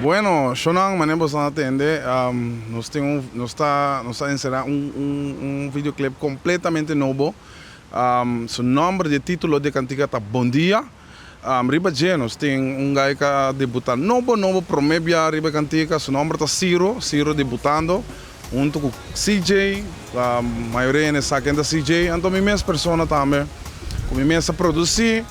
Bueno, shownan manera boso a tende, nos tin un, nos ta, nos ta ensera un, un, un videoclip completamente nobo. Su nomber di e titulo di e cantica ta Bon Dia. Riba dje nos tin un guy cu a debuta nobo nobo prome bia riba e cantica, su nomber ta Ciro, Ciro debutando hunto cu CJ, mayoria hende sa ken ta CJ, anto mi mes persona tambe cu mi mes a produci,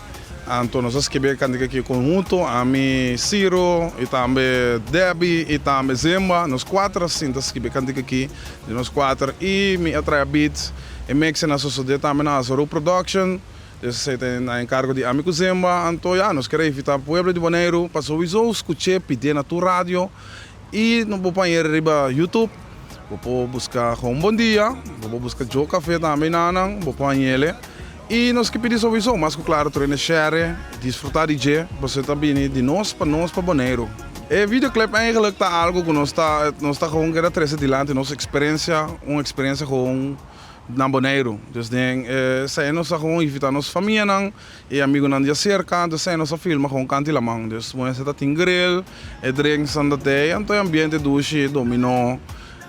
anto nos a skibi e cantica aki conhunto, ami, Ciro y tambe Debbie y tambe Zemba, nos cuater a sinta skibi e cantica aki di nos cuater y mi a traha beat, e mixen a sosode tambe na Azaroo Production. Esei ta na enkargo di ami ku Zemba, anto ya nos kere invitá pueblo di Boneiru pa souiso skuch'é, pidié na tur radio i no bo pañera riba YouTube. Bo por buska Gewoon Bon Dia, bo por buska Joe Café tambe nanan, bo por hañ'ele. I nos ke pidi souiso mas ku klaro tur hende share, disfrutá di dje, pasobra e ta bini di nos pa nos pa Boneiru. E videoclip eigenlijk ta algu ku nos ta nos ta gewoon kere trese dilanti nos eksperensia, un eksperensia gewoon. Na Boneiru. Dus den esei nos a gewoon invita nos famianan y amigunan di acerca, dus esei nos a filma gewoon kanti laman. Dus bo mester ta tin grill, e drinksnan ta tei, anto e ambiente dushi, dominó.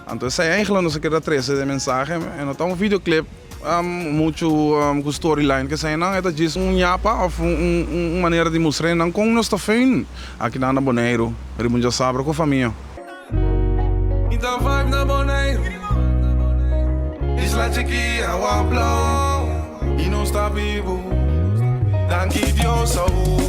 Anto esei eigenlijk nos a kere trece den mensahe. E no ta un videoclip muchu cu storyline keseinan, e ta djis un yapa of un manera di mustra nan con nos ta fein akinan na Boneiru riba un djasabra cu famia. Mi ta vibe na Boneiru, isla chikí awa blou i nos ta bibu, danki Dios awu.